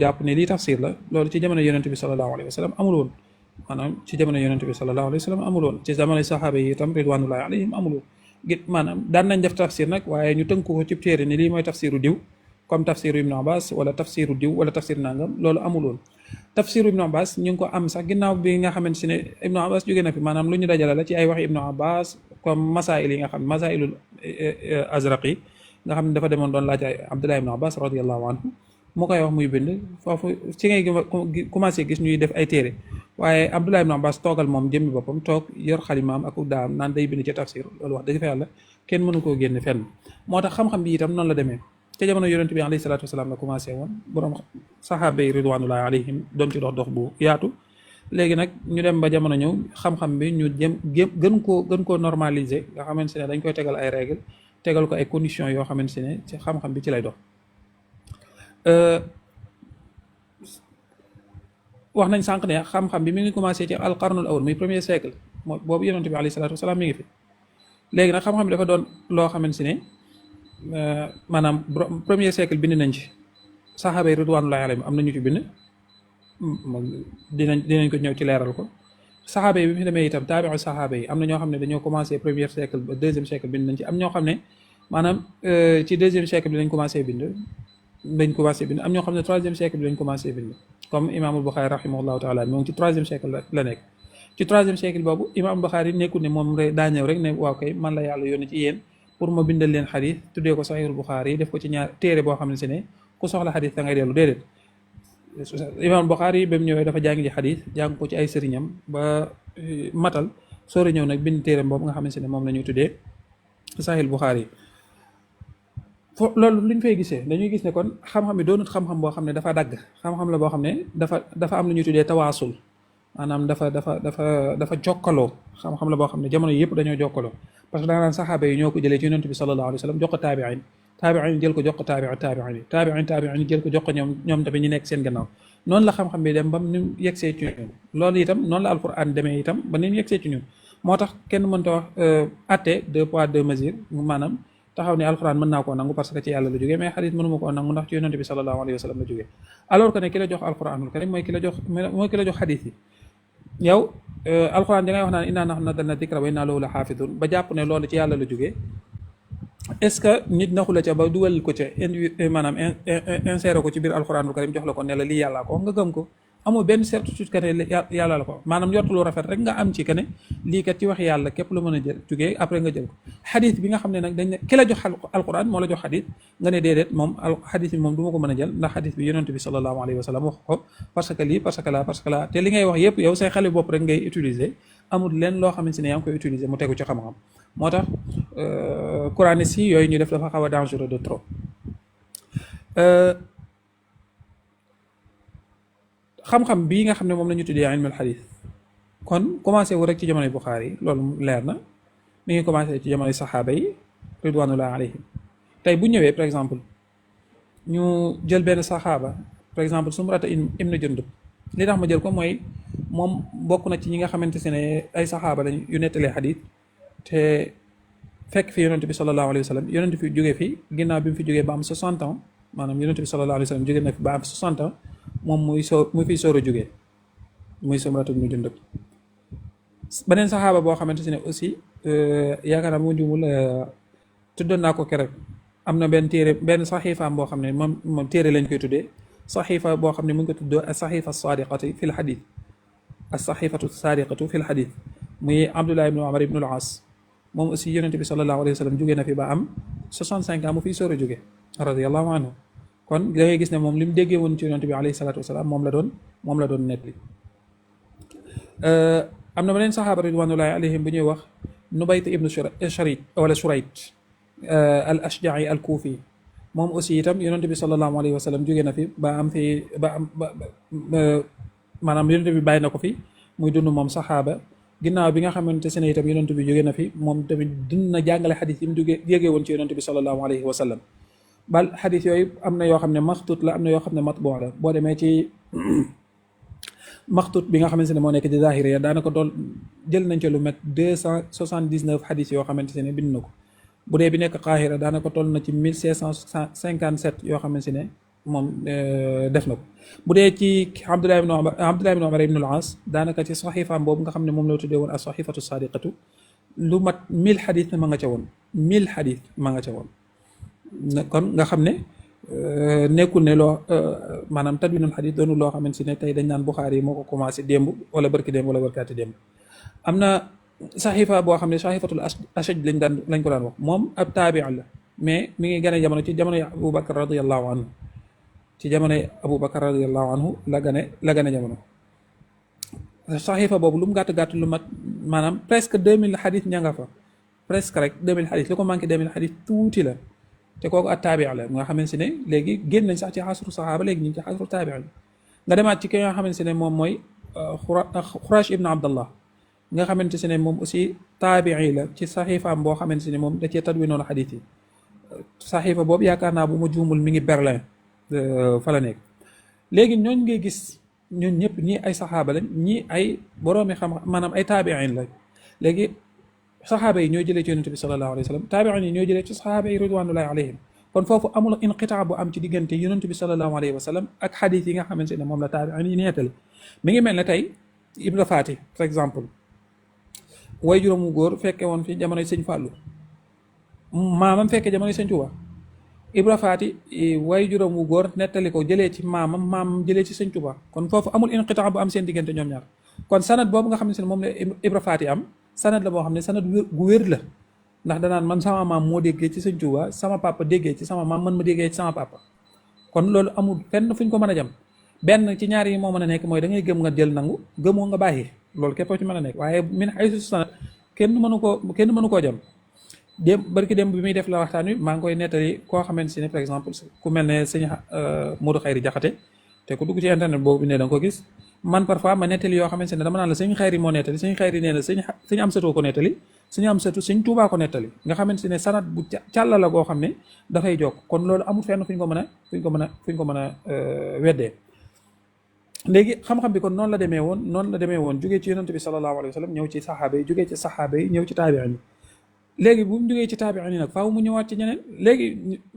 jàpp ne lii tafsir la loolu ci jamono yonent bi sallallahu alayhi wa sallam amul woon maanaam ci jamono yonent bi sallallahu alayhi wa sallam amul woon ci jamono saxaaba yi itam ridwanullahi alayhim amul woon maanaam daan nañ def tafsir nag waaye ñu tënku ko ci téere ni lii mooy tafsiru diw comme tafsiru ibnu abbas wala tafsiru diw wala tafsir nangam loolu amul woon tafsiru ibnu abbas ñu ngi ko am sax ginnaaw bi nga xamante ne ibnu abbas jóge na fi maanaam lu ñu dajale la ci ay waxi ibnu abbas comme masail yi nga xam masailul azraqi nga xam ne dafa demoon doon laaj ay abdullah ibnu abbas radiallahu anhu mu koy wax muy bind foofu ci ngay commencé gis ñuy def ay téere waaye abdullah ibnu abbas toogal moom jëmmi boppam toog yor xalimaam ak daam naan day bind ci tafsir loolu wax dëgg fa yàlla kenn mënu koo génne fenn moo tax xam-xam bi itam noonu la demee ca jamono yonent bi alayhi salaatu wasalaam la commencé woon borom saxaaba yi ridwanullahi alayhim doon ci dox bu yaatu léegi nag ñu dem ba jamono ñëw xam-xam bi ñu gën koo normaliser nga xamante ne dañ koy tegal ay règle tegal ko ay conditions yoo xamante ne ci xam-xam bi ci lay dox wax nañ sànq ne xam-xam bi mi ngi commencé ci alqarnul awal muy premier siècle moo boobu yonent bi alayhi salaatu wasalaam mi ngi fi léegi nag xam-xam bi dafa doon loo xamante ne maanaam premier siècle bind nañ ci saxaaba yi ridwanullahi alayhim am na ñu ci bind dinañ ko ñëw ci leeral ko saxaaba yi bi mu fi demee itam taabiu saxaaba yi am na ñoo xam ne dañoo commencé premier siècle ba deuxième siècle bind nañ ci am ñoo xam ne maanaam ci deuxième siècle bi lañ commencé bind am ñoo xam ne troisième siècle bi lañ commencé bind comme imaamul Buxaari rahimahullahu taala moom ci troisième siècle la nekk ci troisième siècle boobu imaamul Buxaari nekkul ne moom rek daa ñëw rek ne waaw kay man la yàlla yónni ci yéen pour ma bindal leen xadis tuddee ko saxiixul Buxaari def ko ci ñaar téere boo xam ne si ne ku soxla xadis da ngay dellu déedéet imaamul Buxaari ba mu ñëwee dafa jàng ji xadis jàng ko ci ay sëriñam ba matal soori ñëw nag bind téere boobu nga xam ne si ne moom la ñuy tuddee saxiixul Buxaari loolu lu ñu fay gisee dañuy gis ne kon xam-xam bi doonut xam-xam boo xam ne dafa dagg xam-xam la boo xam ne dafa am lu ñuy tuddee tawaasul maanaam dafa jokkaloo xam-xam la boo xam ne jamono yëpp dañoo jokkaloo parce que da nga naan saxaaba yi ñoo ko jëlee ci yonent bi sallallahu alayhi wa sallam jox ko taabiin jël ko jox ko taabiin jël ko jox ko ñoom tamit ñu nekk seen gannaaw noonu la xam-xam bi dem ba ni mu yegsee ci ñun loolu itam noonu la alquran demee itam ba ni mu yegsee ci ñun moo tax kenn mënta wax atte 2 poids 2 mesures maanaam taxaw ne alxuraan mën naa koo nangu parce que ci yàlla la jógee mais xadis mënuma koo nangu ndax ci yonent bi sallallahu alayhi wa sallam la jógee alors que ne ki la jox alxuraanul karim mooy ki la jox xadis yi yow alxuraan da ngay wax naan innaa nahnu nazzalna dikra wa innaa lahu la xaafidun ba jàpp ne loolu ci yàlla la jógee est-ce que nit naxu la ca ba dugal ko ca maanaam inséré ko ci biir alxuraanul karim jox la ko ne la lii yàllaa ko nga gëm ko amul benn certitude que ne yàlla la ko maanaam njort lu rafet rek nga am ci que ne lii kat ci wax yàlla képp lu mën a jël jógee après nga jël ko xadis bi nga xam ne nag dañ ne ki la jox alquran moo la jox xadis nga ne déedéet moom xadis bi moom du ma ko mën a jël ndax xadis bi yonent bi sallallahu alayhi wa sallam wax ko parce que lii parce que la te li ngay wax yëpp yow say xale bopp rek ngay utiliser amul leen loo xamante ne yaa ngi koy utiliser mu tegu ci xam-xam moo tax coraniste yi yooyu ñu def dafa xaw a dangereux de trop xam-xam bii nga xam ne moom la ñu tuddee ilmul xadis kon commencé wu rek ci jamonoy Buxaari yi loolu leer na mi ngi commencé ci jamonoy saxaaba yi ridwanullahi alayhim tey bu ñëwee par exemple ñu jël benn saxaaba par exemple Sumrata ibn Jundub li tax ma jël ko mooy moom bokk na ci ñi nga xamante ne ay saxaaba lañ yu nettalee xadis te fekk fi yonent bi sallallahu alayhi wa sallam yonent fi jógee fi ginnaaw bi mu fi jógee ba am 60 ans maanaam yonent bi sallallahu alayhi wa sallam jógee na fi ba am 60 ans moom muy fiy soor a jógee muy Sumrata ibn Jundub beneen saxaaba boo xamante ne aussi yaakaar naa mu jumul tuddoon naa ko keroog am na benn téere benn saxiifaam boo xam ne moom téere lañ koy tuddee saxiifa boo xam ne mu ngi ko tuddoo as-saxiifa as-saadiqati fil xadiis as-saxiifatu as-saadiqatu fil xadiis muy Abdullah ibnu Umar ibnu al-As moom aussi yonent bi sallallahu alayhi wa sallam jógee na fi ba am 65 ans mu fiy soor a jógee radiyallahu anhu kon da ngay gis ne moom li mu déggee woon ci yonent bi alayhi salaatu wasalaam moom la doon nettali am na beneen saxaaba ridwanullahi alayhim bu ñuy wax Nubayt ibnu Sharit wala Shurayt al ashja'i al kuufi moom aussi itam yonent bi sallallahu alayhi wa sallam jógee na fi ba am fi maanaam yonent bi bàyyi na ko fi muy dund moom saxaaba ginnaaw bi nga xamante ne itam yonent bi jógee na fi moom tamit dund na jàngale xadis yi mu jógee woon ci yonent bi sallallahu alayhi wa sallam bal xadis yooyu am na yoo xam ne maxtut la am na yoo xam ne matbuu la boo demee ci maxtut bi nga xamante ne moo nekk ci zahiriya daanaka doon jël nañ ci lu met 279 xadis yoo xamante ne bind na ko bu dee bi nekk Qaahira daanaka toll na ci 1557 yoo xamante ne moom def na ko. bu dee ci Abdullah ibn Umar ibn al-As daanaka ci saxiifaam boobu nga xam ne moom la tuddee woon as saxiifatu sadiqatu lu mat 1000 xadis ma nga ca woon 1000 xadis ma nga ca woon. kon nga xam ne nekkul ne loo maanaam tadwinul xadis doonul loo xamante ne tey dañ naan Buxaari yi moo ko commencé démb wala barki démb wala barkaati démb. am na saxiifa boo xam ne saxiifatul ashaj lañ ko daan wax moom ab taabi la mais mi ngi gane jamono ci jamono Abu Bakar radiyallahu anhu ci jamonoy Aboubacar radiallahu anhu la gane jamono. saxiifa boobu lu mu gàtt gàtt lu mat maanaam presque 2000 xadis ña nga fa presque rek 2000 xadis li ko manqué 2000 xadis tuuti la te kooku at taabi la nga xamante ne léegi génn nañ sax ci xasru saxaaba léegi ñu ngi ci xasru taabi la. nga demaat ci ki nga xamante ne moom mooy Xuraash ibn Abdallah nga xamante ne moom aussi taabii la ci saxiifaam boo xamante ne moom da cee tadwinoon xadis yi. saxiifa boobu yaakaar naa bu ma juumul mi ngi Berlin fa la nekk. léegi ñooñ ngay gis ñun ñëpp ñii ay saxaaba lañ ñii ay boroomi xam maanaam ay taabiin la léegi saxaaba yi ñoo jëlee ci yonent bi sallallahu alayhi wa sallam taabiin yi ñoo jëlee ci saxaaba yi ridwanullahi alayhim kon foofu amul inqitaa bu am ci diggante yonent bi sallallahu alayhi wa sallam ak xadis yi nga xamante ne moom la taabiin yi nettali. mi ngi mel ne tey Ibra Faati par exemple way juróomu góor fekke woon fi jamonoy sëñ Fàllu maamam fekke jamonoy sëñ Tuuba Ibra Faati way juróom wu góor nettali ko jëlee ci maamam jëlee ci sëñ Tuba kon foofu amul inqitaa bu am seen diggante ñoom ñaar kon sanad boobu nga xam ne moom la Ibra Faati am sanad la boo xam ne sanad gu wér la ndax danaan man sama maam moo déggee ci sëñ Tuba sama papa déggee ci sama maam man ma déggee ci sama papa kon loolu amul fenn fu ñu ko mën a jam benn ci ñaar yi moo mën a nekk mooy da ngay gëm nga jël nangu gëmoo nga bàyyi loolu képp ci mën a nekk waaye min haysu sanad kenn mënu koo jam. barki démb bi muy def la waxtaan wi maa ngi koy nettali koo xamante ne par exemple ku mel ne sëñ Modou Xayri Jaxate te ku dugg ci internet boobu ne da nga ko gis man parfois ma nettali yoo xamante ne dama naan la sëñ Xayri moo nettali sëñ Xayri nee na sëñ Amsatu ko nettali sëñ Amsatu sëñ Tuubaa ko nettali nga xamante ne sanad bu càlla la goo xam ne dafay jokk kon loolu amul fenn fu ñu ko mën a weddee. léegi xam-xam bi kon noonu la demee woon jógee ci yonent bi sallallahu alayhi wa sallam ñëw ci saxaaba yi jógee ci saxaaba yi ñëw ci taabiin yi léegi bu mu jógee ci taabiin yi nag faaw mu ñëwaat ci ñeneen léegi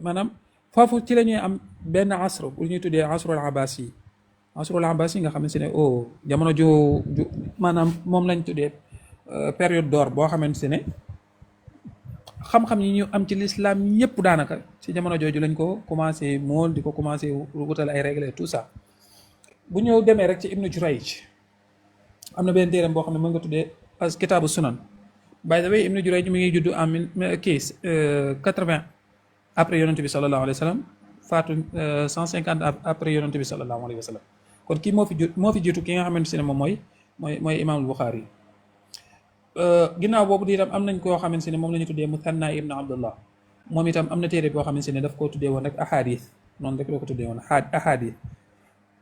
maanaam foofu ci la ñuy am benn asr bu ñuy tuddee asrul abbasi nga xamante ne jamono ju maanaam moom lañ tuddee période d'or boo xamante ne xam-xam yi ñu am ci l'islam yépp daanaka ci jamono jooju lañ ko commencé mool di ko commencé wutal ay règles et tout ça. bu ñëw demee rek ci Ibnu Jurayj am na benn téeram boo xam ne mën nga tuddee as kitaabu sunan by the way Ibnu Jurayj mi ngi judd en 80 après yonent bi sallallahu alayhi wa sallam faatu 150 après yonent bi sallallahu alayhi wa sallam kon kii moo fi jiitu ki nga xamante ne moom mooy imaamul Buxaari ginnaaw boobu di itam am nañ koo xamante ne moom la ñu tuddee Muthanna ibn Abdullah moom itam am na téere boo xamante ne daf koo tuddee woon rek ahadith noonu rek la ko tuddee woon ahadith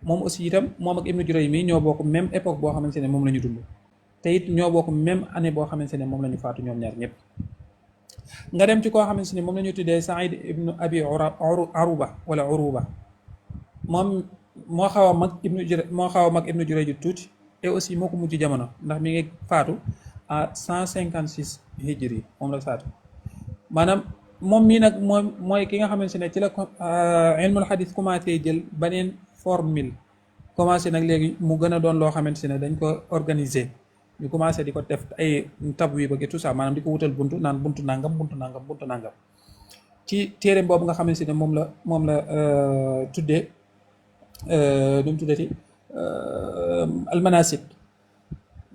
moom aussi itam moom ak Ibnu Jurayj mi ñoo bokk même époque boo xamante ne moom la ñu dund te it ñoo bokk même année boo xamante ne moom la ñu faatu ñoom ñaar ñëpp. nga dem ci koo xamante ne moom la ñu tuddee Saïd ibnu Abi Aruba wala Uruba moom moo xaw a mag Ibnu Jurayj tuuti et aussi moo ko mujj jamono ndax mi ngi faatu à 156 hijri moom la faatu maanaam moom mii nag mooy ki nga xamante ne ci la ilmul hadith commencé jël beneen formule commencé nag léegi mu gën a doon loo xamante ne dañ ko organiser ñu commencé di ko def ay tabwib ak tout ça maanaam di ko wutal buntu naan buntu nangam ci téere boobu nga xamante ne moom la tuddee nu mu tuddati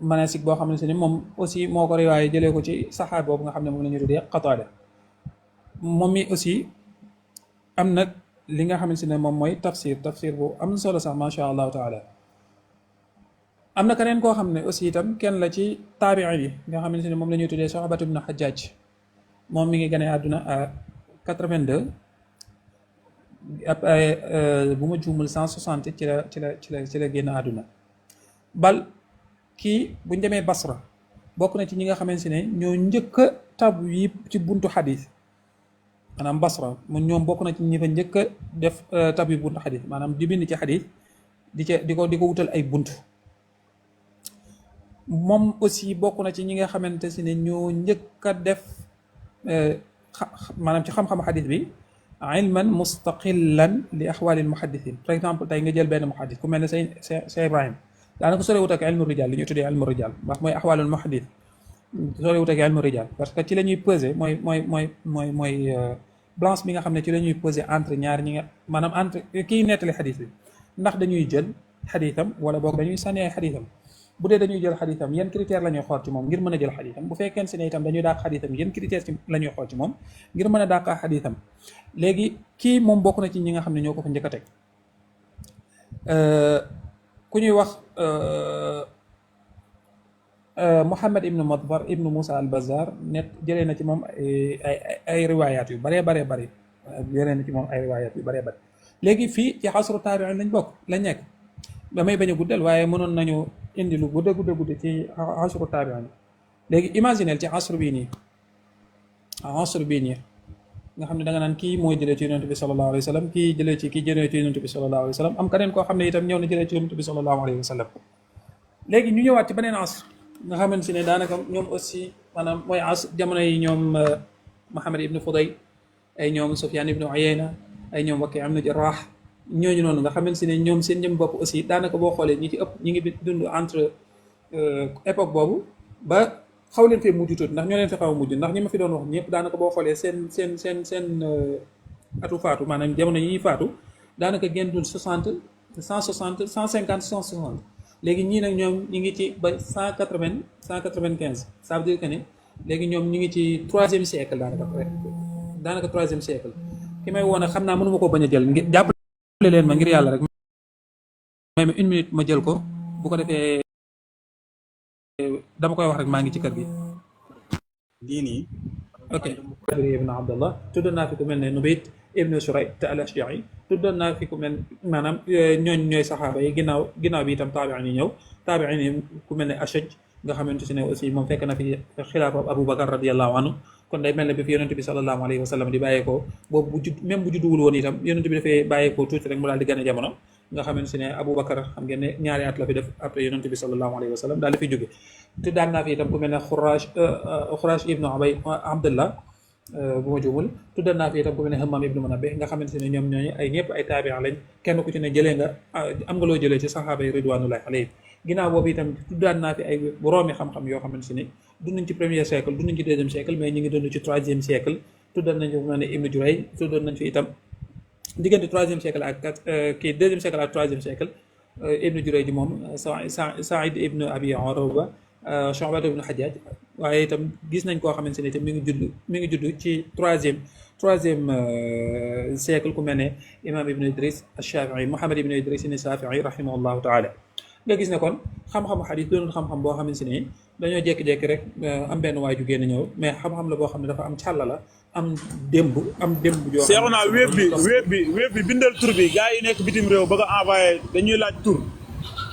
almanasik boo xamante ne moom aussi moo ko riwaaye jëlee ko ci saxaaba boobu nga xam ne moom la ñu tuddee Qataada moom mi aussi am nag li nga xamante ne moom mooy tafsir bu am solo sax macha allahu taala am na keneen koo xam ne aussi itam kenn la ci taabiin yi nga xamante ne moom la ñuy tuddee Shu'ba ibn Hajjaj moom mi ngi gane àdduna à 82 bu ma juumul 160 ci la génn àdduna bal kii buñ demee Basra bokk na ci ñi nga xamante ne ñoo njëkk a tabwib ci buntu xadis maanaam Basra mu ñoom bokk na ci ñi fa njëkk a def tabwib buntu xadis maanaam di bind ci xadis di ko wutal ay bunt moom aussi bokk na ci ñi nga xamante ne ñoo njëkk a def maanaam ci xam-xamu xadis bi ilman mustaqillan li axwaali almuhaddithin. par exemple tey nga jël benn muhaddis ku mel ne say Ibrahim daanaka sorewut ak ilmu rijal li ñu tuddee ilmu rijal ndax mooy axwaalul muhaddith sorewut ak ilmu rijal parce que ci la ñuy peser mooy balance bi nga xam ne ci la ñuy peser entre ñaar ñi nga maanaam entre kii nettali xadis bi ndax dañuy jël xadiisam wala boog dañuy sànni ay xadiisam. bu dee dañuy jël xadiisam yan critère la ñuy xool ci moom ngir mën a jël xadiisam bu fekkee si ne itam dañuy dàq xadiisam yan critère ci la ñuy xool ci moom ngir mën a dàq xadiisam. léegi kii moom bokk na ci ñi nga xam ne ñoo ko fa njëkk a teg ku ñuy wax Muhammad ibnu Madbar ibnu Moussa al Bazar net jëlee na ci moom ay riwaayaat yu baree baree bëri jëlee na ci moom ay riwaayaat yu baree bëri. léegi fii ci xasru taabiin lañ bokk lañ nekk damay bañ a guddal waaye mënoon nañu indi lu gudda ci xasru taabiin. léegi imaginel ci xasru bii nii nga xam ne da nga naan kii mooy jëlee ci yonent bi sallallahu alayhi wa sallam kii jëlee ci yonent bi sallallahu alayhi wa sallam am keneen koo xam ne itam ñëw na jëlee ci yonent bi sallallahu alayhi wa sallam. léegi ñu ñëwaat ci beneen asr nga xamante ne daanaka ñoom aussi maanaam mooy asr jamono yi ñoom Muhammad ibnu Fudayl ay ñoom Sufyaan ibnu Uyayna ay ñoom Waki' ibnu Jarrah ñooñu noonu nga xamante ne ñoom seen jëm bopp aussi daanaka boo xoolee ñi ci ëpp ñi ngi dund entre époque boobu ba xaw leen fee mujj tuuti ndax ñoo leen fi xaw a mujj ndax ñi ma fi doon wax ñëpp daanaka boo xoolee seen atu faatu maanaam jamono yi faatu daanaka génn dund 60 160 150 160 léegi ñii nag ñoom ñi ngi ci ba 180 195 ça veut dire que ne léegi ñoom ñi ngi ci 3e siècle daanaka 3e siècle ki may woon xam naa mënu ma ko bañ a jël ngir jàppale leen ma ngir yàlla rek may ma 1 minute ma jël ko bu ko defee dama koy wax rek maa ngi ci kër gi. lii nii. ok. ibn Abdallah tuddoon naa fi ku mel ne Nubayt ibn Shurayh al-Ashja'i tuddoon naa fi ku mel maanaam ñooy saxaaba yi ginnaaw bi itam taabi'in yi ñëw taabi'in yi ku mel ne Ashaj nga xamante ne aussi moom fekk na fi xilaafa Abu Bakar radiyallahu anhu kon day mel ne bi fi yonent bi sallallahu alayhi wa sallam di bàyyeekoo boobu bu judduwul woon itam yonent bi dafay bàyyeekoo tuuti rek mu daal di gën a jamono nga xamante ne Abu Bakar xam ngeen ne ñaari at la fi def après yonent bi sallallahu alayhi wa sallam daal di fi jóge te daan naa fi itam ku mel ne Xuraash ibnu Abdullah bu ma juumul tuddal naa fi itam ku mel ne Hammam ibnu Munabbih nga xamante ne ñoom ñooñu ay ñëpp ay taabi'a lañ kenn ku ci ne jëlee nga am nga loo jëlee ci saxaaba yi ridwanullahi alayhim ginnaaw boobu itam tuddaan naa fi ay boroomi xam-xam yoo xamante ne dunduñ ci premier siècle dunduñ ci deuxième siècle mais ñu ngi dund ci 3e siècle tuddal nañ fi ku mel ne Ibnu Jurayj tuddal nañ fi itam diggante 3e siècle ak 2e siècle ak 3e siècle Ibnu Jurayj moom Saïd ibnu Abi Aruba Shu'ba ibnu Hajjaj waaye itam gis nañ koo xamante ne itam mi ngi judd ci 3e siècle ku mel ne imam Ibnu Idris ash-Shafi'i Muhammad ibnu Idris as-Shafi'i rahimahullahu taala nga gis ne kon xam-xamu xadis doonul xam-xam boo xamante ne dañoo jékki-jékki rek am benn waay ju génn ñëw mais xam-xam la boo xam ne dafa am càlla la am démb joo seexu naa web bi bindal tur bi gars yi nekk bitim réew bëgg a envoyé dañuy laaj tur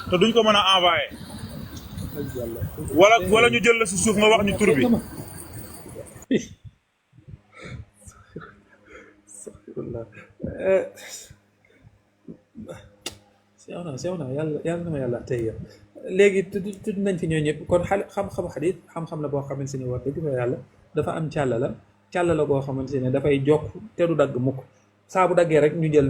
te duñ ko mën a envoyé wala ñu jël la si suuf nga wax ñu tur bi sew na yàlla na ma yàlla tey léegi tudd nañ fi ñoo ñëpp kon xam-xamu xadis xam-xam la boo xamante ni wax dëgg fa yàlla dafa am càlla la boo xamante ne dafay jokk te du dagg mukk saa bu daggee rek ñu jël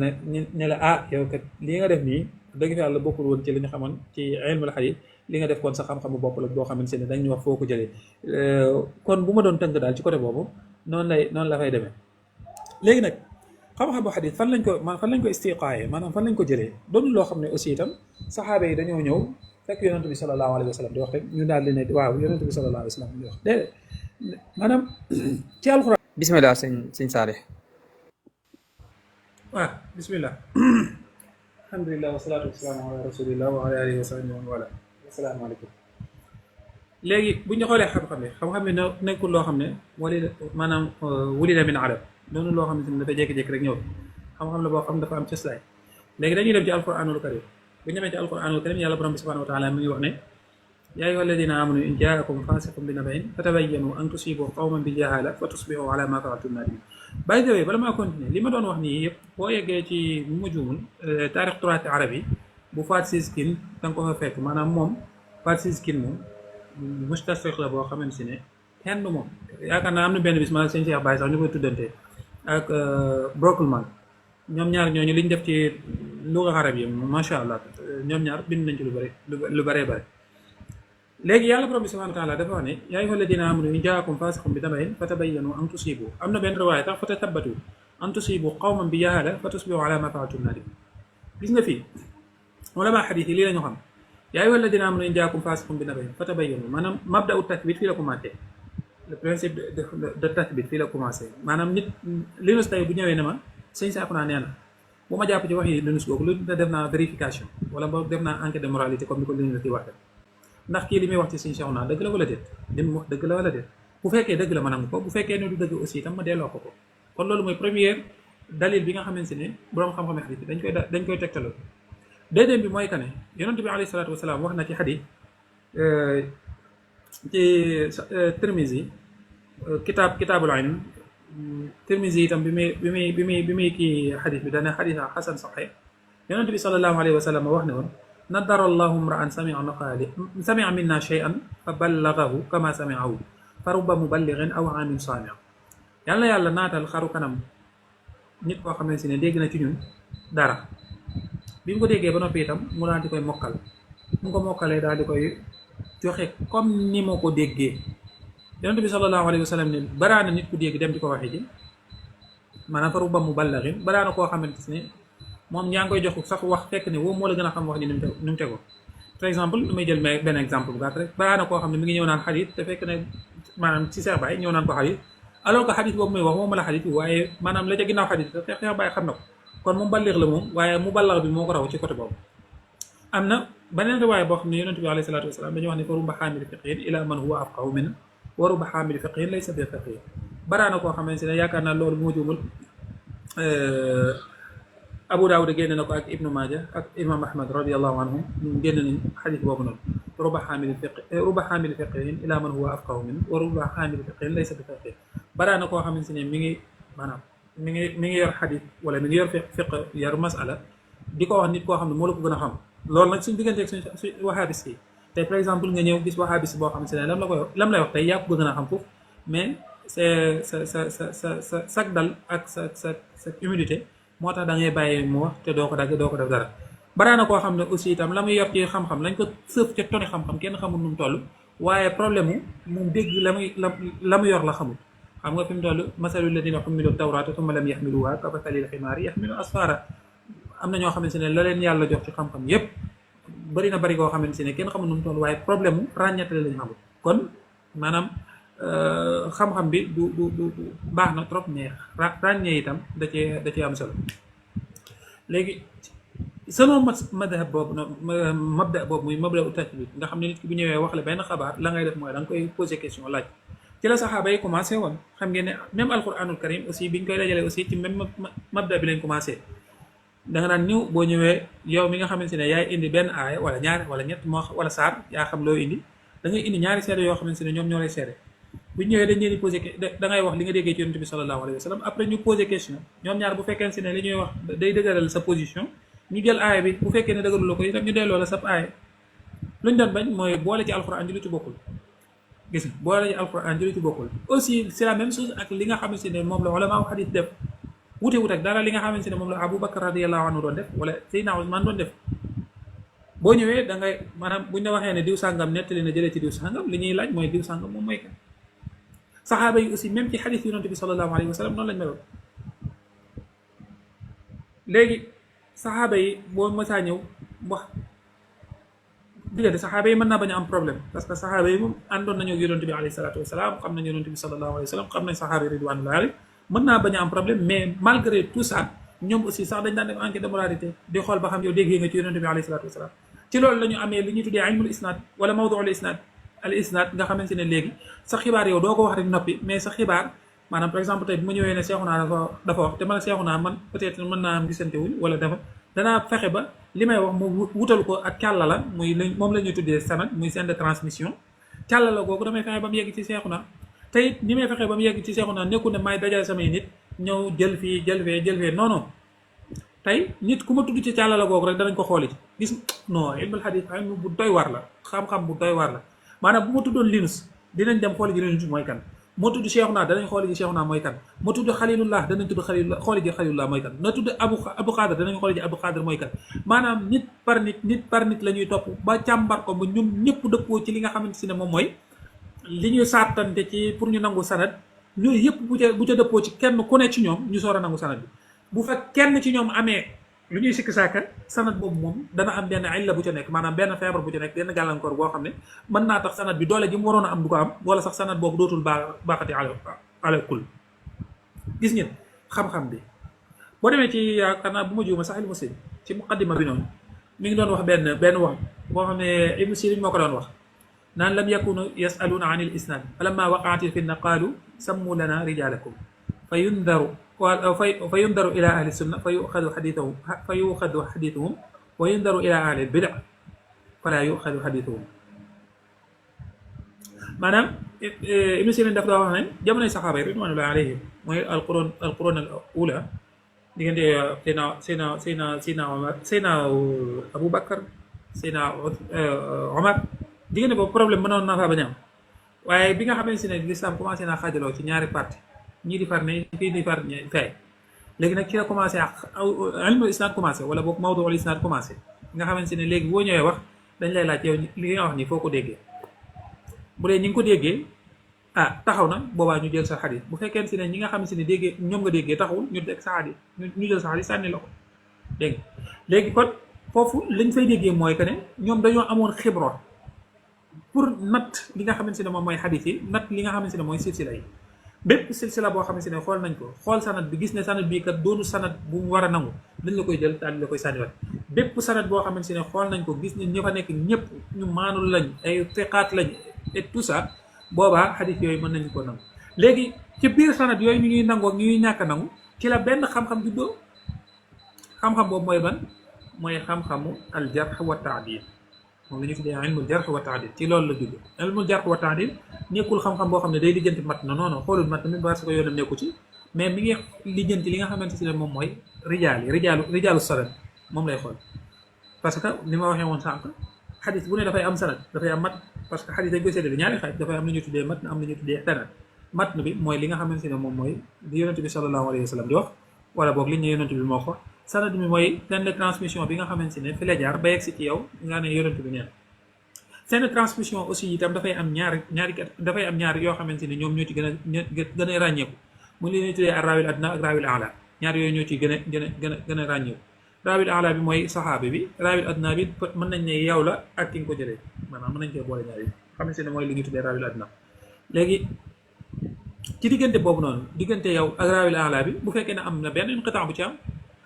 ne la yow kat lii nga def nii dëgg fa yàlla bokkul woon ci li ñu xamoon ci ilmul xadis li nga def kon sa xam-xamu bopp la boo xamante ne dañ ñu wax foo ko jëlee kon bu ma doon tënk daal ci côté boobu noonu la fay demee léegi nag xam-xamu xadis fan lañ ko istiqaaye maanaam fan lañ ko jëlee doon loo xam ne aussi itam saxaaba yi dañoo ñëw fekk yonent bi sallallahu alayhi wa sallam di wax rek ñu daal di ne waaw yonent bi sallallahu alayhi wa sallam di wax déedéet maanaam ci alxuraan bismillah sëñ Saalih waaw bismillah alhamdulillah wasalaatu wasalaamu ala rasulillah wa ala alihi wa sahbihi wa wala asalaamaaleykum léegi bu ñu xoolee xam-xam ne nekkul loo xam ne maanaam wulida min arab doonu loo xam ne dafa jékki-jékki rek ñëw xam-xam la boo xam dafa am cëslaay léegi dañuy dem ci alquranul karim bu ñu demee ci alquranul karim yàlla borom bi subhanahu wa taala mi ngi wax ne yaa ayyuha alladina amanu in jaakum fasiqun bi naba'in fatabayyanu an tusibu qawman bi jahala fa tusbihu ala ma fa'altum nadimin bàyyi jawee bala maa continuer li ma doon wax nii yëpp boo yeggee ci bu ma juumul taarix turaati arab yi bu Faat Siskin da nga ko fa fekk maanaam moom Faat Siskin moom mustashriq la boo xamante ne kenn moom yaakaar naa am na benn bis ma sëñ Cheikh Baye sax ñu koy tuddante ak Brockman ñoom ñaar ñooñu liñ def ci luga arab yi macha allah ñoom ñaar bind nañ ci lu bëri lu bëree bëri. léegi yàlla borom bi subhanahu wa taala dafa wax ne yaa ayyuha alladina amanu in jaakum fasiqun bi nabain fatabayyanu an tusibu am na benn riwaaya tax fatatabbatu an tusibu qawman bi jahala fa tusbihu ala ma faaltum nadim. gis nga fii ulama xadis yi lii la ñu xam yaa ayyuha alladina amanu in jaakum fasiqun bi nabain fatabayyanu maanaam mabda'u tathbit fii la commencé. le principe de tathbit fii la commencé maanaam nit Linus tey bu ñëwee ne ma sëñ Saakuna nee na bu ma jàpp ci wax yi Linus googu lu def naa vérification wala boog def naa enquête de moralité comme ni ko Linus di waxee ndax kii li muy wax ci sëñ Saakuna dëgg la wala déet li mu wax dëgg la wala déet bu fekkee dëgg la ma nangu ko bu fekkee ne du dëgg aussi itam ma delloo ko ko kon loolu mooy première dalil bi nga xamante ne boroom xam-xam xadis bi dañ koy tegtaloo. deuxième bi mooy que ne yonent bi alayhi salaatu wasalaam wax na ci xadis ci Tirmizi kitaabul ilm Tirmizi itam bi muy kii xadis bi dana xadis xasan saxee yonent bi sallallahu alayhi wa sallam wax ne woon nadara allahu mra'an samia minna shay'an fa ballagahu kama samiahu fa rubba muballighin aw amin saami' yàlla yàlla naatal xaru kanam nit koo xamante ne dégg na ci ñun dara bi mu ko déggee ba noppi itam mu daal di koy mokkal mu ko mokkalee daal di koy joxe comme ni ma ko déggee yonent bi sallallahu alayhi wa sallam ne baraana nit ku dégg dem di ko waxee ji maanaam fa rubba muballighin baraana koo xamante ne moom ñaa ngi koy jox sax wax fekk ne woo moo la gën a xam wax ji ni mu tegoo par exemple damay jël benn exemple bu gàtt rek baraana koo xam ne mi ngi ñëw naan xadis te fekk ne maanaam ci Cheikh Baye ñëw naan ko xadis alors que xadis boobu muy wax moom la xadis bi waaye maanaam la ca ginnaaw xadis te Cheikh Baye xam na ko kon mu balligh la moom waaye mu balligh bi moo ko raw ci côté boobu. am na beneen riwaaya boo xam ne yonent bi alayhi salaatu wasalaam dañuy wax ne fa rubba xaamili fiqhin ila man huwa afqahu min wa rubba xaamili fiqhin laysa bi faqih baraana koo xamante ne yaakaar naa loolu bu ma juumul Abu Daawud génne na ko ak Ibnu Maaja ak Imam Ahmad radiyallahu anhum ñu génn nañ xadis boobu noonu rubba xaamili fiqhin ila man huwa afqahu min wa rubba xaamili fiqhin laysa bi faqih baraana koo xamante ne mi ngi yor xadis wala mi ngi yor fiq yor masala di ko wax nit koo xam ne moo la ko gën a xam loolu nag suñ digganteeg suñ wahabis yi tey par exemple nga ñëw gis wahabis boo xam ne lam lay wax tey yaa ko gën a xam foofu mais c'est sa sag dal ak sa humilité moo tax da ngay bàyyi mu wax te doo ko dagg doo ko def dara baraana koo xam ne aussi itam la muy yor ci xam-xam lañ ko sëf ca toni xam-xam kenn xamul nu mu toll waaye problème mu dégg la mu yor la xamul xam nga fi mu toll masalu ladina xumilu tawrata thumma lam yaxmiluha ka masalil ximaari yaxmilu asfara am na ñoo xamante ne la leen yàlla jox ci xam-xam yépp bari na bari koo xamante ne kenn xamul nu mu toll waaye problème mu ràññatale lañu xamul kon maanaam xam-xam bi du baax na trop mais ràññee itam da cee am solo léegi selon madhab boobu mabda boobu muy mabda u tathbit nga xam ne nit ki bu ñëwee wax la benn xabaar la ngay def mooy da nga koy poser question laaj ci la saxaaba yi commencé woon xam ngeen ne même alquranul karim aussi biñ koy dajalee aussi ci même mabda bi lañ commencé da nga naan ñëw boo ñëwee yow mi nga xamante ne yaay indi benn aaya wala ñaar wala ñett moo wala saar yaa xam loo indi da ngay indi ñaari seede yoo xamante ne ñoom ñoo lay seede bu ñëwee dañ leen di posé da ngay wax li nga déggee ci yonent bi sallallahu alayhi wa sallam après ñu posé question ñoom ñaar bu fekkee ne li ñuy wax day dëgëral sa position ñu jël aaya bi bu fekkee ne dëgëralu ko itam ñu delloo la sab aaya luñ doon bañ mooy boole ci alquran ji lu ci bokkul gis nga boole ci alquran ji lu ci bokkul aussi c'est la même chose ak li nga xamante ne moom la ulama hadith def wute ak dara li nga xamante ne moom la Abu Bakar radiyallahu anhu doon def wala Seydina Usman doon def boo ñëwee da ngay maanaam buñ la waxee ne diw sàngam nettali na jëlee ci diw sàngam li ñuy laaj mooy diw sàngam moom mooy kan saxaaba yi aussi même ci xadis yonent bi sallallahu alayhi wa sallam noonu lañ meloon léegi saxaaba yi boo mësaa ñëw wax diggante saxaaba yi mën naa bañ a am problème parce que saxaaba yi moom àndoon nañu ak yonent bi alayhi salaatu wasalaam xam nañ yonent bi sallallahu alayhi wa sallam xam nañ saxaaba yi ridwanullahi alayhim mën naa bañ a am problème mais malgré tout ça ñoom aussi sax dañ daan def enquête de moralité di xool ba xam yow déggee nga ci yonent bi alayhi salaatu wasalaam ci loolu la ñu amee li ñuy tuddee ilmul isnaad wala mawduul isnaad al isnaad nga xamante ne léegi sa xibaar yow doo ko wax rek noppi mais sa xibaar maanaam par exemple tey bu ma ñëwee ne Seexuna dafa wax te man Seexuna man peut-être mën naa am gisante wuñ wala dafa danaa fexe ba li may wax mu wutal ko ak càlla la muy moom la ñuy tuddee sanad muy chaîne de transmission càlla la googu damay fexe ba mu yegg ci Seexuna te it ni may fexe ba mu yegg ci Seexuna nekkul ne may dajale samay nit ñëw jël fii jël fee non non tey nit ku ma tudd ci càlla la googu rek danañ ko xooli ci gis non ilmul hadith xam bu doy war la xam-xam bu doy war la maanaam bu ma tuddoon Linus dinañ dem xooli ji Linus mooy kan moo tudd Cheikhuna danañ xooli ji Cheikhuna mooy kan. moo tudd Xalilullah danañ tudd Xalilullah xooli ji Xalilullah mooy kan. na tudd Abu Xaadir danañ xooli ji Abu Xaadir mooy kan. maanaam nit par nit la ñuy topp ba càmbar ko ba ñun ñëpp dëppoo ci li nga xamante ne moom mooy li ñuy saatante ci pour ñu nangu sanad yooyu yëpp bu ca dëppoo ci kenn ku ne ci ñoom ñu soor a nangu sanad bi bu fekk kenn ci ñoom amee lu ñuy sikki saaka sanad boobu moom dana am benn illa bu ca nekk maanaam benn feebar bu ca nekk benn gàllankoor boo xam ne mën naa tax sanad bi doole ji mu waroon a am du ko am wala sax sanad boobu dootul baaxati ala kul gis ngeen xam-xam bi boo demee ci yaakaar naa bu ma juuma Sahih Muslim ci muqaddima bi noonu mi ngi doon wax benn wax boo xam ne Ibnu Sirin moo ko doon wax naan lam yakunu yasaluuna an il isnad falamma waqaat il fitna qaalu sammu lana rijalakum fa yundaru ila ahli sunna fa yuxadu xadituhum wa yundaru ila ahli bida fala yuxadu xadituhum maanaam Ibnu Sirin daf daa wax ne jamonoy saxaaba yi ridwanullahi alayhim mooy alquran al ula diggante Seydina Omar Seydina Aboubacar Seydina Omar diggante boobu problème mënoon naa faa bañ a am waaye bi nga xamante ne l'islam commencé naa xaajaloo ci ñaari parti ñii di far ne kii di far fay léegi nag ci la commencé ilmul isnad commencé wala boog mawduul isnad commencé nga xamante ne léegi boo ñëwee wax dañ lay laaj yow li nga wax nii foo ko déggee bu dee ñi ngi ko déggee taxaw na boobaa ñu jël sa xadis bu fekkee ne ñi nga xamante ne déggee ñoom nga déggee taxawul ñu teg sa xadis ñu jël sa xadis sànni la ko dégg nga léegi kon foofu lañ fay déggee mooy que ne ñoom dañoo amoon xibro pour natt li nga xamante ne moom mooy xadis yi natt li nga xamante ne mooy silsila yi bépp silsila boo xamante ne xool nañ ko xool sanad bi gis ne sanad bii kat doonu sanad bu mu war a nangu dañ la koy jël daal di la koy sànniwaat bépp sanad boo xamante ne xool nañ ko gis ne ñi fa nekk ñëpp ñu maanul lañ ay fiqaat lañ et tout ça boobaa xadis yooyu mën nañu ko nangu léegi ci biir sanad yooyu ñu ñuy nangoo ñu ñuy ñàkk a nangu ci la benn xam-xam juddoo xam-xam boobu mooy ban mooy xam-xamu al jarh wa taadil moom la ñu tuddee ilmul jarh wa taadil ci loolu la judd ilmul jarh wa taadil nekkul xam-xam boo xam ne day lijjanti mat na non xoolul mat na mi parce que yoonam nekku ci mais mi ngi lijjanti li nga xamante ne moom mooy rijaalu sanad moom lay xool parce que ni ma waxee woon sànq xadis bu ne dafay am sanad dafay am mat parce que xadis dañ koy séddale ñaari xaaj dafay am lu ñu tuddee mat na am lu ñu tuddee sanad mat na bi mooy li nga xamante ne moom mooy li yonent bi sallallahu alayhi wa sallam di wax wala boog li ñu yonent bi moo ko sanad bi mooy seen transmission bi nga xamante ne fi la jaar ba yegg si ci yow nga ne yonent bi neen seen transmission aussi itam dafay am ñaari yoo xamante ne ñoom ñoo ci gën a ràññeeku mu li ñuy tuddee raawil adna ak raawil ala ñaar yooyu ñoo ci gën a ràññeeku raawil ala bi mooy saxaabi bi raawil adna bi mën nañ ne yow la ak ki nga ko jëlee maanaam mën nañ cee boole ñaar yi xamante ne mooy li ñuy tuddee raawil adna léegi ci diggante boobu noonu diggante yow ak raawil ala bi bu fekkee ne am na benn inqitaa bu ci am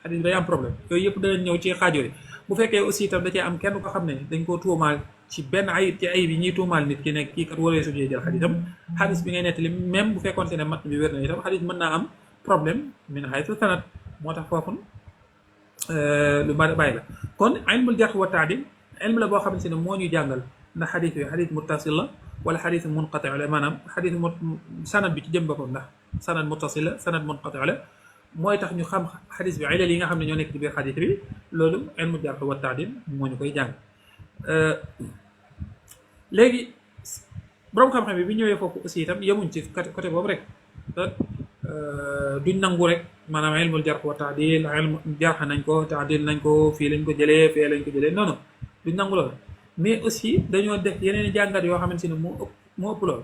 xadis bi day am problème yooyu yëpp danañ ñëw ci xaajoori bu fekkee aussi itam da cee am kenn ko xam ne dañ koo tuumaal ci benn ayib ci ayib yi ñuy tuumaal nit ki nekk kii kat waree sujee jël xadisam xadis bi ngay nettali même bu fekkoon se ne mat bi wér na itam xadis mën naa am problème min haythu sanad moo tax foofu lu bàyyi la kon ilmul jarh wa taadil ilm la boo xamante ne moo ñuy jàngal ndax xadis bi xadis muttasil la wala xadis munqati la maanaam xadis sanad bi ci jëm boppam ndax sanad muttasil la sanad munqati la mooy tax ñu xam xadis bi ilal yi nga xam ne ñoo nekk ci biir xadis bi loolu ilmul jarh wa taadil moo ñu koy jàng léegi borom xam-xam bi ñëwee foofu aussi itam yemuñ ci côté boobu rek duñ nangu rek maanaam ilmul jarh wa taadil ilmu jarh nañ ko taadil nañ ko fii lañ ko jëlee fii lañ ko jëlee non non duñ nangu loolu mais aussi dañoo def yeneen jàngat yoo xamante ne moo ëpp loolu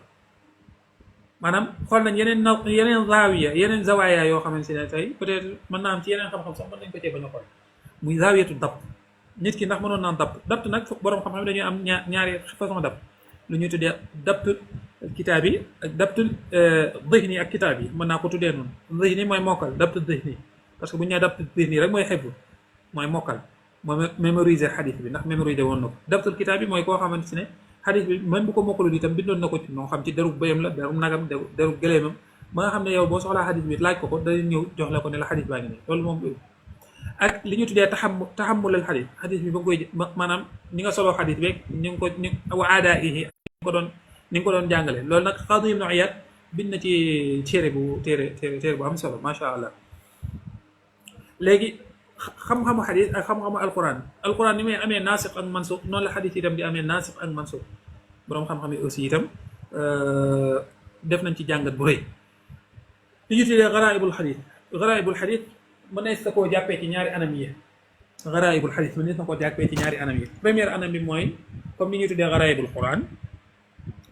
maanaam xool nañ yeneen zaawiya yeneen zawaaya yoo xamante ne tey peut-être mën naa am ci yeneen xam-xam sax mën nañ ko cee bañ a xool muy zaawiyatu dabt nit ki ndax mënoon naan dabt nag borom xam-xam dañuy am ñaari façon dabt lu ñuy tuddee dabtul kitaab yi ak dabtul dhihni ak kitaab yi mën naa ko tuddee noonu dhihni mooy mokkal dabtul dhihni parce que bu ñu nee dabtul dhihni rek mooy xebu mooy mokkal mooy mémoriser xadis bi ndax mémoriser woon na ko dabtul kitaab bi mooy koo xamante ne xadis bi même bu ko mokkalul itam bindoon na ko ci moo xam ci derub bëyam la derub nagam derub gëleemam ba nga xam ne yow boo soxlaa xadis bi laaj ko day ñëw jox la ko ne la xadis baa ngi nii loolu moom ak li ñu tuddee taxamulal xadis bi ba nga koy maanaam ni nga soloo xadis beeg ni nga ko wa aadaihi ni nga ko doon jàngale loolu nag Qaadi Ibnu Iyaad bind na ci téere bu am solo macha allah léegi xam-xamu xadis ak xam-xamu alquran ni muy amee naasix ak mansuux noonu la xadis itam di amee naasix ak mansuux boroom xam-xam yi aussi itam def nañ ci jàngat bu rëy li ñu tuddee garaibul xadis mënees na koo jàppee ci ñaari anam yi garaibul xadis mënees na koo jàppee ci ñaari anam yi première anam bi mooy comme ni ñuy tuddee garaibul quran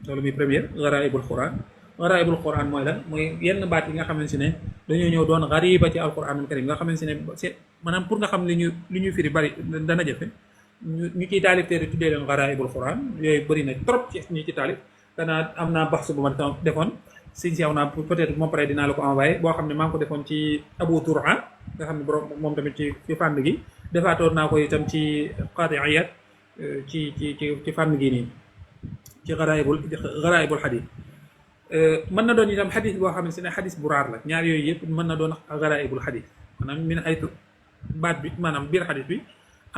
loolu muy première garaibul quran mooy lan mooy yenn baat yi nga xamante ne dañoo ñëw doon gariba ci alquranul karim nga xamante ne maanaam pour nga xam li ñu firi bari dana jafe ñu ciy taalif téere tuddee leen garaibul quran yooyu bëri na trop ci ñu ci taalif danaa am naa baxsu bu ma defoon sëñ si aw naa peut-être moom pare dinaa la ko envoyé boo xam ne maa ngi ko defoon ci Abu Tur'a nga xam ne borom moom tamit ci fànn gi defaatoon naa ko itam ci Qadi Iyad ci fànn gi nii ci garaibul xadis mën na doon itam xadis boo xamante ne xadis bu raar la ñaar yooyu yëpp mën na doon garaibul xadis maanaam min ay baat bi maanaam biir xadis bi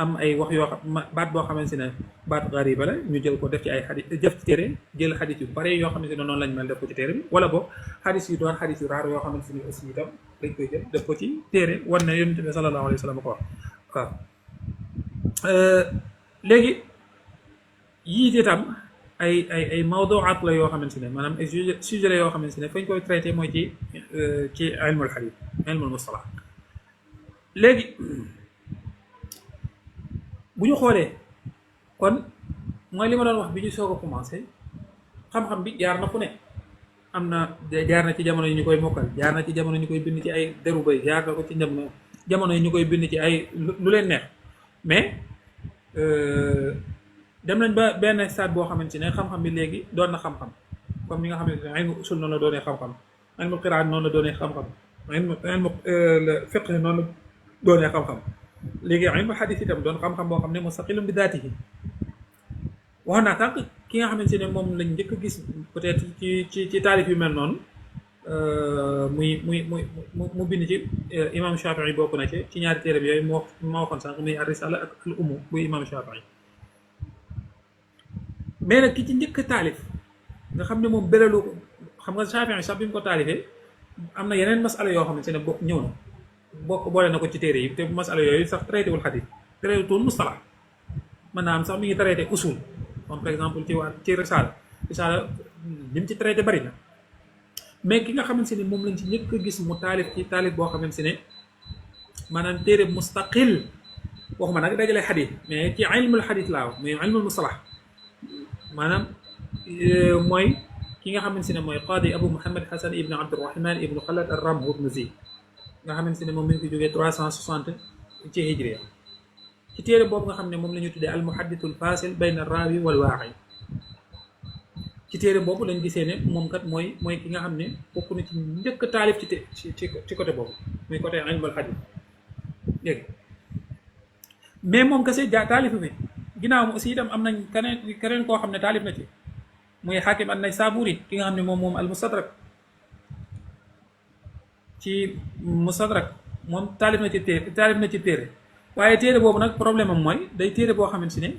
am ay wax yoo xam baat boo xamante ne baat gariba la ñu jël ko def ci ay xadis def ci téere jël xadis yu bare yoo xamante ne noonu lañ mel def ko ci téere bi wala boog xadis yu doon xadis yu raar yoo xamante ne aussi itam dañ koy jël def ko ci téere wan na yonent bi sallallahu alayhi wa sallam ko wax waaw léegi yii itam ay mawduat la yoo xamante ne maanaam ay sujet la yoo xamante ne fañ koy traité mooy ci ilmul xadis ilmul mustalah léegi bu ñu xoolee kon mooy li ma doon wax bi ñu soog a commencé xam-xam bi jaar na fu ne am na jaar na ci jamono yi ñu koy mokkal jaar na ci jamono ñu koy bind ci ay deru bay jaar na ko ci jamono yi ñu koy bind ci ay lu leen neex mais dem nañ ba benn stade boo xamante ne xam-xam bi léegi doon na xam-xam comme ni nga xamante ne ilmu usul noonu la doonee xam-xam ilmu qiraat noonu la doonee xam-xam ilmu fiqh noonu la doonee xam-xam léegi ilmu xadis itam doon xam-xam boo xam ne mustaqilun bi daatihi wax naa tànk ki nga xamante ne moom lañ njëkk a gis peut-être ci taalif yu mel noonu mu bind ci imam Shafii bokk na ci ñaari téere bi yooyu ma waxoon sànq muy ar-risala ak al umm bu imam Shafii mais nag ki ci njëkk a taalif nga xam ne moom beralu ko xam nga Shafii sax bi mu ko taalifee am na yeneen masala yoo xamante ne bokk ñëw na bokk boole na ko ci téere yi te masala yooyu sax traité wul xadis traité wul mustalah mën naa am sax mi ngi traité usul comme par exemple ci risaala li mu ci traité bari na mais ki nga xamante ne moom lañ ci njëkk a gis mu taalif ci taalif boo xamante ne maanaam téere mustaqil waxuma nag dajale xadis mais ci ilmul xadis laa wax muy ilmul mustalah maanaam mooy ki nga xamante ne mooy qaadi Abu Muhammad Hasan ibn Abdurrahman ibn Khalad ar-Ramh ibn Zi nga xamante ne moom mi ngi fi jógee 360 ci hijriya ci téere boobu nga xam ne moom la ñu tuddee al muhaddithul fasil bayna raawi wal waa'i ci téere boobu lañ gisee ne moom kat mooy ki nga xam ne bokk na ci njëkk taalif ci côté boobu muy côté ilmul hadith dégg mais moom kese taalif fi ginnaaw aussi itam am nañ keneen koo xam ne taalif na ci muy Hakim an-Naysaburi ki nga xam ne moom al mustadrak ci mustadrak moom taalif na ci téere waaye téere boobu nag problème am mooy day téere boo xamante ne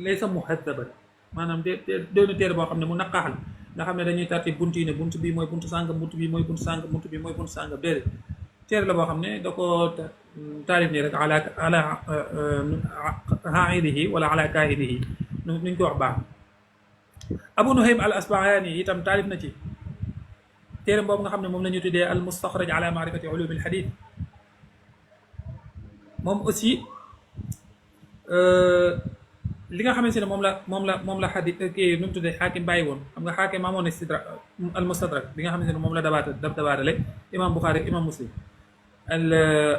laysa muhaddaban maanaam doon na téere boo xam ne mu naqaax la nga xam ne dañuy tarti bunt yi ne bunt bi mooy buntu sàngam bunt bi mooy buntu sàngam bunt bi mooy buntu sàngam déedéet téere la boo xam ne da ko taalif nii rek ala haaidihi wala ala kaahidihi nuñ ko wax baax Abu Nuhaym al Asbahani itam taalif na ci téere boobu nga xam ne moom la ñu tuddee al mustaxraj ala maarifati ulumi al hadith moom aussi li nga xamante ne moom la xadis kii nu mu tuddee xaakim bàyyi woon xam nga xaakim amoon istidrak al mustadrak bi nga xamante ne moom la dabaatale imam Buxaari imam Muslim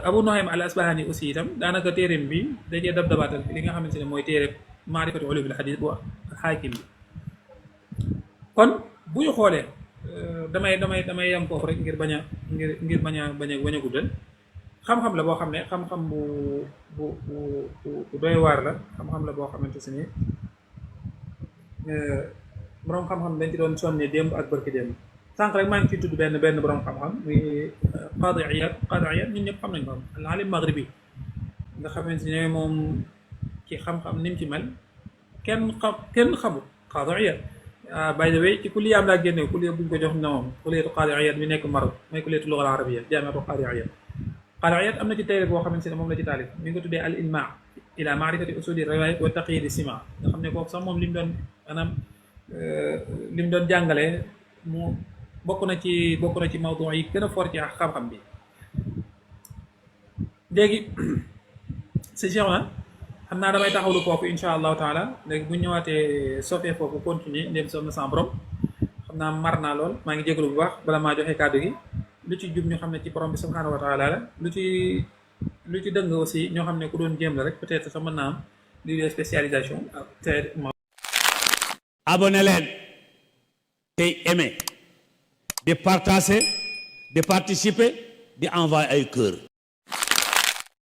Abu Nuhaym al Asbahani aussi itam daanaka téereem bi dajee dabaatal li nga xamante ne mooy téere maarifati ulumi al hadith bu xaakim bi kon bu ñu xoolee damay yam foofu rek ngir bañ a guddal xam-xam la boo xam ne xam-xam bu doy waar la xam-xam la boo xamante si ni borom xam-xam dañ ci doon sonne démb ak barki démb sànq rek maa ngi ciy tudd benn borom xam-xam muy Qadi Iyad ñun ñëpp xam nañ ko al alim maghribi nga xamante ne moom ci xam-xam ni mu ci mel kenn xamul Qadi Iyad by the way ci kulliyaam laa génne kulliya buñ ko jox na moom kulliyatu Qadi Iyad mi nekk Maroc mooy kulliyatu lugha al arabiyya jaamiatu Qadi Iyad Qadi Iyad am na ci téere boo xamante ne moom la ci taalif mi ngi ko tuddee al ilma ila maarifati usuli riwayat wa taqyid sima nga xam ne kooku sax moom li mu doon maanaam li mu doon jàngalee mu bokk na ci mawdu yi gën a fort ci xam-xam bi. léegi si Cheikh na xam naa damay taxawlu foofu insha allahu taala léegi bu ñu ñëwaatee sofee foofu continuer ndem soom na sans borom xam naa mar naa lool maa ngi jégalu bu baax bala maa joxe kàddu gi lu ci jub ñu xam ne ci borom bi subhanahu wa taala la lu ci dëng aussi ñoo xam ne ku doon jéem la rek peut-être sax mën naa am lii de spécialisation ak te abonné leen tey aimé di partager di participer di envoyer ay cœur